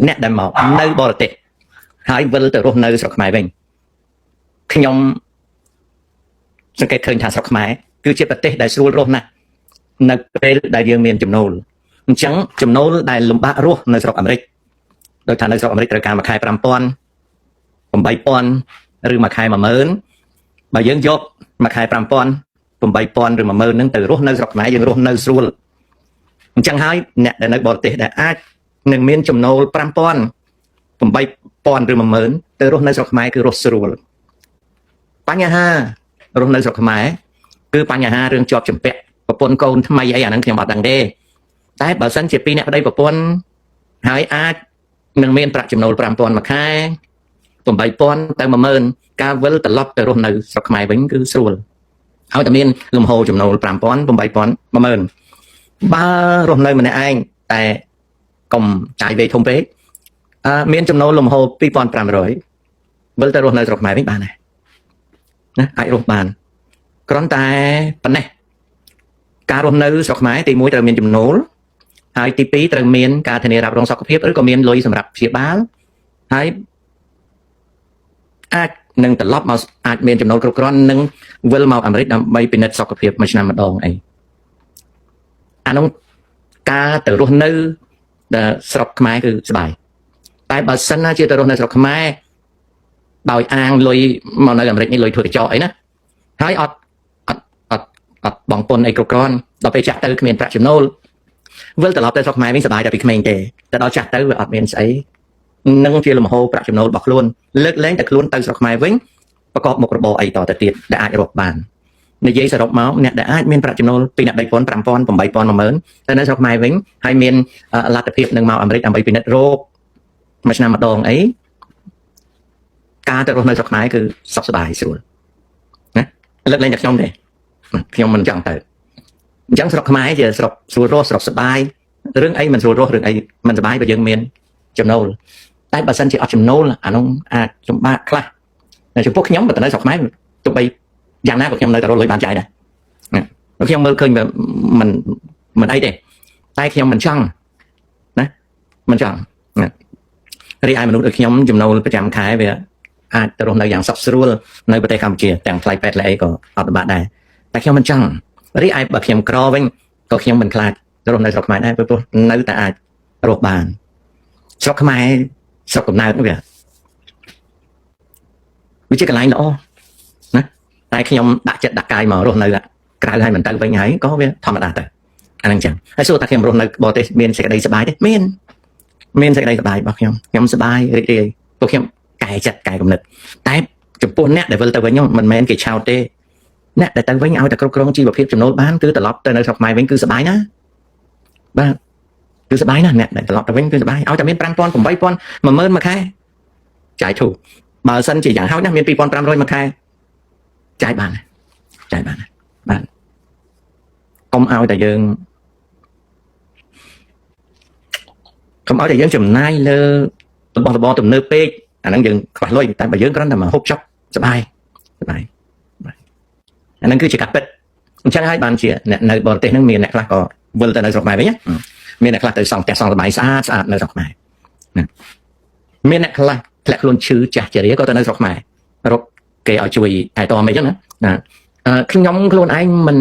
អ្នកដែលមកនៅបរទេសហើយវិលទៅរស់នៅស្រុកខ្មែរវិញខ្ញុំសង្កេតឃើញថាស្រុកខ្មែរគឺជាប្រទេសដែលស្រួលរស់ណាស់នៅពេលដែលយើងមានចំណូលអញ្ចឹងចំណូលដែលលំបាករស់នៅស្រុកអាមេរិកដោយថានៅស្រុកអាមេរិកត្រូវការមួយខែ5000 8000ឬមួយខែ10000បើយើងយកមួយខែ5000 8000ឬ10000ហ្នឹងទៅរស់នៅស្រុកខ្មែរយើងរស់នៅស្រួលអញ្ចឹងហើយអ្នកដែលនៅបរទេសដែលអាចនឹងមានចំណូល5000 8000ឬ10000ទៅរស់នៅស្រុកខ្មែរគឺរស់ស្រួលបញ្ហារស់នៅស្រុកខ្មែរគឺបញ្ហារឿងជាប់ជំពាក់ប្រពន្ធកូនថ្មីអីអាហ្នឹងខ្ញុំអត់ដឹងទេតែបើសិនជាពីរអ្នកប្តីប្រពន្ធហើយអាចនឹងមានប្រាក់ចំណូល5000មួយខែ8000ទៅ10000ការវិលត្រឡប់ទៅរស់នៅស្រុកខ្មែរវិញគឺស្រួលឲ្យតែមានលំហូរចំណូល5000 8000 10000បើរស់នៅម្នាក់ឯងតែកុំចាយវេធំពេក អឺមានចំណូលលំហូរ2500វិលទៅរស់នៅស្រុកខ្មែរវិញបានដែរណាអាចរស់បានគ្រាន់តែប៉ុណ្ណេះការរស់នៅស្រុកខ្មែរទី1ត្រូវមានចំណូលហើយទី2ត្រូវមានការធានារ៉ាប់រងសុខភាពឬក៏មានលុយសម្រាប់ព្យាបាលហើយអាចនឹងត្រឡប់មកអាចមានចំណូលគ្រប់គ្រាន់និងវិលមកអាមេរិកដើម្បីពិនិត្យសុខភាពមួយឆ្នាំម្ដងអីអានោះការទៅរស់នៅដែលស្រុកខ្មែរគឺសប្បាយ តែបើសិនណាជាទៅរស់នៅស្រុកខ្មែរដោយអាងលុយមកនៅអាមេរិកនេះលុយធ្វើកញ្ចក់អីណាហើយអត់អត់អត់អត់បងពុនអីគ្រប់គ្រាន់ដល់ពេលចាស់ទៅគ្មានប្រាក់ចំណូលវិលត្រឡប់ទៅស្រុកខ្មែរវិញសប្បាយតែពីក្មេងទេតែដល់ចាស់ទៅវាអត់មានស្អីនឹងជាលំហូរប្រាក់ចំណូលរបស់ខ្លួនលើកលែងតែខ្លួនទៅស្រុកខ្មែរវិញប្រកបមុខរបរអីតទៅទៀតដែលអាចរកបាននិយាយសរុបមកអ្នកដែលអាចមានប្រាក់ចំណូលពីអ្នក3000 5000 8000 10000ទៅនៅស្រុកខ្មែរវិញហើយមានលទ្ធភាពនឹងមកអាមេរិកដើម្បីពិនិត្យរោគ មួយឆ្នាំម្ដងអីការទៅរស់នៅស្រុកខ្មែរគឺសុខសប្បាយស្រួលណាលើកលែងតែខ្ញុំទេខ្ញុំមិនចង់ទៅអញ្ចឹងស្រុកខ្មែរជាស្រុកស្រួលរស់ស្រុកសប្បាយរឿងអីមិនស្រួលរស់រឿងអីមិនសប្បាយបើយើងមានចំណូលតែបើសិនជាអត់ចំណូលអានោះអាចលំបាកខ្លះតែចំពោះខ្ញុំបើទៅនៅស្រុកខ្មែរទោះបីយ៉ាងណាក៏ខ្ញុំនៅតែរកលុយបានចាយដែរណាខ្ញុំមើលឃើញមិនមិនអីទេតែខ្ញុំមិនចង់ណាមិនចង់ណា រីឯមនុស្សដូចខ្ញុំចំណូលប្រចាំខែវាអាចទៅរស់នៅយ៉ាងសុខស្រួលនៅប្រទេសកម្ពុជាទាំងថ្លៃពេទ្យថ្លៃអីក៏អត់លំបាកដែរតែខ្ញុំមិនចង់រីឯបើខ្ញុំក្រវិញក៏ខ្ញុំមិនខ្លាចទៅរស់នៅស្រុកខ្មែរដែរព្រោះនៅតែអាចរស់បានស្រុកខ្មែរស្រុកកំណើតនោះវាវាជាកន្លែងល្អណាតែខ្ញុំដាក់ចិត្តដាក់កាយមករស់នៅក្រៅហើយមិនទៅវិញហើយក៏វាធម្មតាទៅអាហ្នឹងចឹងហើយសួរថាខ្ញុំរស់នៅបរទេសមានសេចក្តីសប្បាយទេមាន មានសេចក្តីសប្បាយរបស់ខ្ញុំខ្ញុំសប្បាយរីករាយព្រោះខ្ញុំកែចិត្តកែគំនិតតែចំពោះអ្នកដែលវិលទៅវិញនោះមិនមែនគេឆោតទេអ្នកដែលទៅវិញឲ្យតែគ្រប់គ្រងជីវភាពចំណូលបានគឺត្រឡប់ទៅនៅស្រុកខ្មែរវិញគឺសប្បាយណាស់បាទគឺសប្បាយណាស់អ្នកដែលត្រឡប់ទៅវិញគឺសប្បាយឲ្យតែមាន5000 8000 10000មួយខែចាយធូរបើសិនជាយ៉ាងហោចណាស់មាន2500មួយខែចាយបានណាចាយបានណាបាទកុំឲ្យតែយើងកុំឲ្យតែយើងចំណាយលើរបស់របរទំនើបពេកអាហ្នឹងយើងខ្វះលុយតែបើយើងគ្រាន់តែមកហូបចុកសប្បាយសប្បាយបាទអាហ្នឹងគឺជាការពិតអញ្ចឹងហើយបានជាអ្នកនៅបរទេសហ្នឹងមានអ្នកខ្លះក៏វិលទៅនៅស្រុកខ្មែរវិញណាមានអ្នកខ្លះទៅសង់ផ្ទះសង់សបាយស្អាតស្អាតនៅស្រុកខ្មែរណាមានអ្នកខ្លះធ្លាក់ខ្លួនឈឺចាស់ជរាក៏ទៅនៅស្រុកខ្មែររកគេឲ្យជួយថែទាំអីចឹងណាណាខ្ញុំខ្លួនឯងមិន